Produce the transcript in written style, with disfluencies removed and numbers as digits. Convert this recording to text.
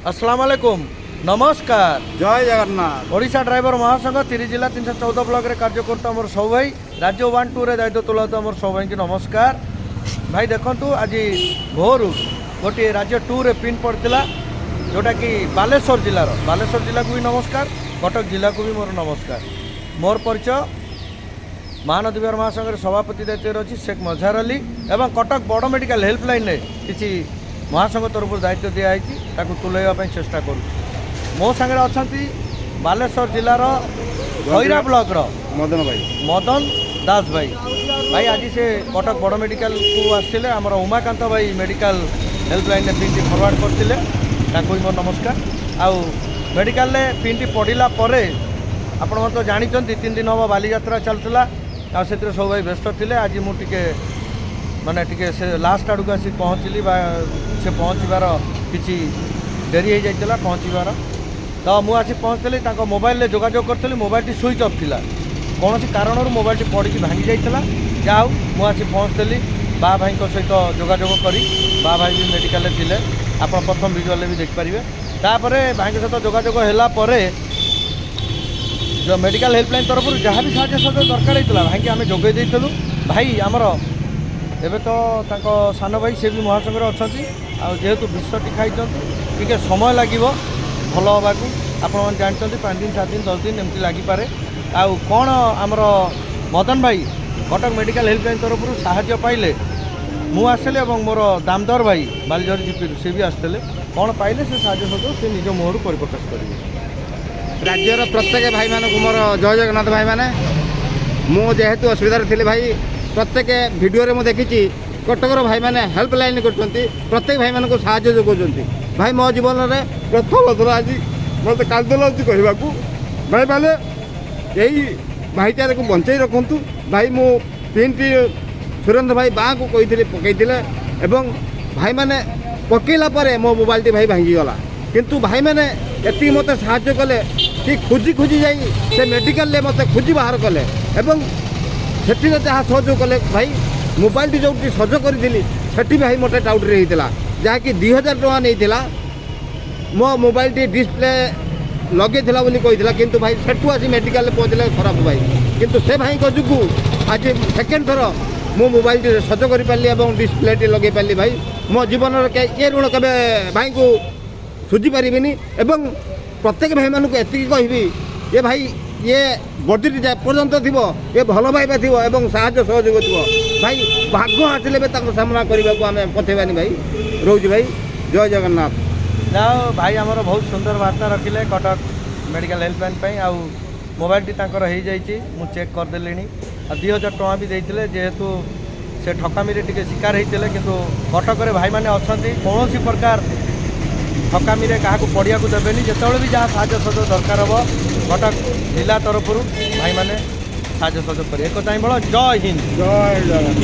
আসসালামু আলাইকুম, নমস্কার। ଜୟ ଜଗନ୍ନାଥ। ଓଡ଼ିଶା ଡ୍ରାଇଭର ମହାସଂଘ 30 ଜିଲ୍ଲା 314 ବ୍ଲକରେ କାର୍ଯ୍ୟ କରୁଥିବା ଆମର ସଉ ଭାଇ, ରାଜ୍ୟ 1 2ରେ ଦାୟିତ୍ୱ ତୁଲାଉଥିବା ଆମର ସଉ ଭାଇଙ୍କୁ ନମସ୍କାର। ଭାଇ, ଦେଖନ୍ତୁ, ଆଜି ଭୋରୁ ଗୋଟିଏ ରାଜ୍ୟ 2ରେ ପିନ୍ ପଡ଼ିଥିଲା, ଯେଉଁଟାକି ବାଲେଶ୍ୱର ଜିଲ୍ଲାର। ବାଲେଶ୍ୱର ଜିଲ୍ଲାକୁ ବି ନମସ୍କାର, କଟକ ଜିଲ୍ଲାକୁ ବି ମୋର ନମସ୍କାର। ମୋର ପରିଚୟ ମହାନଦୀ ବିହାର ମହାସଂଘରେ ସଭାପତି ଦାୟିତ୍ୱରେ ଅଛି ଶେଖ ମଝାର ଅଲି ଏବଂ କଟକ ବଡ଼ ମେଡ଼ିକାଲ ହେଲ୍ପଲାଇନ୍ରେ କିଛି ମହାସଂଘ ତରଫରୁ ଦାୟିତ୍ୱ ଦିଆହେଇଛି, ତାକୁ ତୁଲାଇବା ପାଇଁ ଚେଷ୍ଟା କରୁଛି। ମୋ ସାଙ୍ଗରେ ଅଛନ୍ତି ବାଲେଶ୍ୱର ଜିଲ୍ଲାର ଖଇରା ବ୍ଲକର ମଦନ ଭାଇ। ମଦନ ଦାସ ଭାଇ। ଭାଇ, ଆଜି ସେ କଟକ ବଡ଼ ମେଡ଼ିକାଲକୁ ଆସିଥିଲେ। ଆମର ଉମାକାନ୍ତ ଭାଇ ମେଡ଼ିକାଲ ହେଲ୍ପଲାଇନ୍ରେ ପିନ୍ଟି ଫରୱାର୍ଡ଼ କରିଥିଲେ, ତାଙ୍କୁ ବି ମୋର ନମସ୍କାର। ଆଉ ମେଡ଼ିକାଲରେ ପିନ୍ଟି ପଡ଼ିଲା ପରେ, ଆପଣମାନେ ତ ଜାଣିଛନ୍ତି, 3 ଦିନ ହେବ ବାଲିଯାତ୍ରା ଚାଲୁଥିଲା ଆଉ ସେଥିରେ ସବୁ ଭାଇ ବ୍ୟସ୍ତ ଥିଲେ। ଆଜି ମୁଁ ଟିକେ ମାନେ ଟିକେ ସେ ଲାଷ୍ଟ ଆଡ଼କୁ ଆସି ପହଞ୍ଚିଲି ବା ସେ ପହଞ୍ଚିବାର କିଛି ଡେରି ହେଇଯାଇଥିଲା ପହଞ୍ଚିବାର। ତ ମୁଁ ଆସି ପହଞ୍ଚିଥିଲି, ତାଙ୍କ ମୋବାଇଲରେ ଯୋଗାଯୋଗ କରିଥିଲି, ମୋବାଇଲଟି ସୁଇଚ୍ ଅଫ୍ ଥିଲା। କୌଣସି କାରଣରୁ ମୋବାଇଲଟି ପଡ଼ିକି ଭାଙ୍ଗି ଯାଇଥିଲା। ଯାହା ହଉ, ମୁଁ ଆସି ପହଞ୍ଚିଥିଲି ବା ଭାଇଙ୍କ ସହିତ ଯୋଗାଯୋଗ କରି। ବା ଭାଇ ବି ମେଡ଼ିକାଲରେ ଥିଲେ, ଆପଣ ପ୍ରଥମ ଭିଜୁଆଲରେ ବି ଦେଖିପାରିବେ। ତାପରେ ଭାଇଙ୍କ ସହିତ ଯୋଗାଯୋଗ ହେଲା ପରେ ଯେଉଁ ମେଡ଼ିକାଲ ହେଲ୍ପଲାଇନ୍ ତରଫରୁ ଯାହା ବି ସାହାଯ୍ୟ ସହଯୋଗ ଦରକାର ହେଇଥିଲା, ଭାଇକି ଆମେ ଯୋଗାଇ ଦେଇଥିଲୁ। ଭାଇ ଆମର ଏବେ ତ ତାଙ୍କ ସାନ ଭାଇ, ସେ ବି ମହାସଂଘରେ ଅଛନ୍ତି। ଆଉ ଯେହେତୁ ବିଷଟି ଖାଇଛନ୍ତି, ଟିକେ ସମୟ ଲାଗିବ ଭଲ ହେବାକୁ। ଆପଣମାନେ ଜାଣିଛନ୍ତି, 5 ଦିନ, 7 ଦିନ, 10 ଦିନ ଏମିତି ଲାଗିପାରେ। ଆଉ କ'ଣ ଆମର ମଦନ ଭାଇ କଟକ ମେଡ଼ିକାଲ ହେଲ୍ପଲାଇନ୍ ତରଫରୁ ସାହାଯ୍ୟ ପାଇଲେ, ମୁଁ ଆସିଲି ଏବଂ ମୋର ଦାମଦର ଭାଇ ବାଲିଝରି ଜିପିରୁ ସେ ବି ଆସିଥିଲେ। କ'ଣ ପାଇଲେ ସେ ସାହାଯ୍ୟ ସହଯୋଗ, ସେ ନିଜ ମୁହଁରୁ ପରିପ୍ରକାଶ କରିବେ। ରାଜ୍ୟର ପ୍ରତ୍ୟେକ ଭାଇମାନଙ୍କୁ ମୋର ଜୟ ଜଗନ୍ନାଥ। ଭାଇମାନେ, ମୁଁ ଯେହେତୁ ଅସୁବିଧାରେ ଥିଲି ଭାଇ, ପ୍ରତ୍ୟେକ ଭିଡ଼ିଓରେ ମୁଁ ଦେଖିଛି କଟକର ଭାଇମାନେ ହେଲ୍ପ ଲାଇନ୍ କରୁଛନ୍ତି, ପ୍ରତ୍ୟେକ ଭାଇମାନଙ୍କୁ ସାହାଯ୍ୟ ଯୋଗାଉଛନ୍ତି। ଭାଇ, ମୋ ଜୀବନରେ ପ୍ରଥମ ଥର ଆଜି ମୋତେ କାନ୍ଦ ଲାଗୁଛି କହିବାକୁ। ଭାଇମାନେ, ଏଇ ଭାଇଚାରାକୁ ବଞ୍ଚେଇ ରଖନ୍ତୁ। ଭାଇ, ମୁଁ ତିନିଟି ସୁରେନ୍ଦ୍ର ଭାଇ ବାଙ୍କୁ କହିଥିଲି, ପକାଇଥିଲେ ଏବଂ ଭାଇମାନେ ପକାଇଲା ପରେ ମୋ ମୋବାଇଲଟି ଭାଇ ଭାଙ୍ଗିଗଲା। କିନ୍ତୁ ଭାଇମାନେ ଏତିକି ମୋତେ ସାହାଯ୍ୟ କଲେ କି ଖୋଜି ଖୋଜି ଯାଇ ସେ ମେଡ଼ିକାଲରେ ମୋତେ ଖୋଜି ବାହାର କଲେ ଏବଂ ସେଠିରେ ଯାହା ସହଯୋଗ କଲେ ଭାଇ, ମୋବାଇଲଟି ଯେଉଁଠି ସଜ କରିଥିଲି ସେଠି ଭାଇ ମୋତେ ଟାଉଟରି ହେଇଥିଲା, ଯାହାକି 2000 ଟଙ୍କା ନେଇଥିଲା। ମୋ ମୋବାଇଲଟି ଡିସପ୍ଲେ ଲଗେଇଥିଲା ବୋଲି କହିଥିଲା, କିନ୍ତୁ ଭାଇ ସେଠୁ ଆସି ମେଡ଼ିକାଲରେ ପହଞ୍ଚିଲେ ଖରାପ ଭାଇ। କିନ୍ତୁ ସେ ଭାଇଙ୍କ ଯୋଗୁଁ ଆଜି ସେକେଣ୍ଡ ଥର ମୁଁ ମୋବାଇଲଟି ସଜ କରିପାରିଲି ଏବଂ ଡିସପ୍ଲେଟି ଲଗେଇ ପାରିଲି। ଭାଇ, ମୋ ଜୀବନରେ ଏ ଋଣ କେବେ ଭାଇଙ୍କୁ ସୁଝି ପାରିବିନି ଏବଂ ପ୍ରତ୍ୟେକ ଭାଇମାନଙ୍କୁ ଏତିକି କହିବି, ଏ ଭାଇ, ଇଏ ବଡ଼ିଟି ଯେ ପର୍ଯ୍ୟନ୍ତ ଥିବ, ଏ ଭଲ ପାଇବା ଥିବ ଏବଂ ସାହାଯ୍ୟ ସହଯୋଗ ଥିବ ଭାଇ, ବାଘ ଆସିଲେ ବି ତାଙ୍କୁ ସାମ୍ନା କରିବାକୁ ଆମେ ପଛେଇବାନି ଭାଇ। ରହୁଛି ଭାଇ, ଜୟ ଜଗନ୍ନାଥ। ଯାହା ହଉ, ଭାଇ ଆମର ବହୁତ ସୁନ୍ଦର ବାର୍ତ୍ତା ରଖିଲେ କଟକ ମେଡ଼ିକାଲ ହେଲ୍ପଲାଇନ୍ ପାଇଁ। ଆଉ ମୋବାଇଲଟି ତାଙ୍କର ହେଇଯାଇଛି, ମୁଁ ଚେକ୍ କରିଦେଲିଣି। ଆଉ 2000 ଟଙ୍କା ବି ଦେଇଥିଲେ, ଯେହେତୁ ସେ ଠକାମିରେ ଟିକେ ଶିକାର ହେଇଥିଲେ। କିନ୍ତୁ କଟକରେ ଭାଇମାନେ ଅଛନ୍ତି, କୌଣସି ପ୍ରକାର ଠକାମିରେ କାହାକୁ ପଡ଼ିବାକୁ ଦେବେନି। ଯେତେବେଳେ ବି ଯାହା ସାହାଯ୍ୟ ସହଯୋଗ ଦରକାର ହେବ, କଟକ ଜିଲ୍ଲା ତରଫରୁ ଭାଇମାନେ ସାହାଯ୍ୟ ସହଯୋଗ କରିବେ। ଏକତା ହିଁ ବଳ। ଜୟ ହିନ୍ଦ। ଜୟ ଜଗନ୍ନାଥ।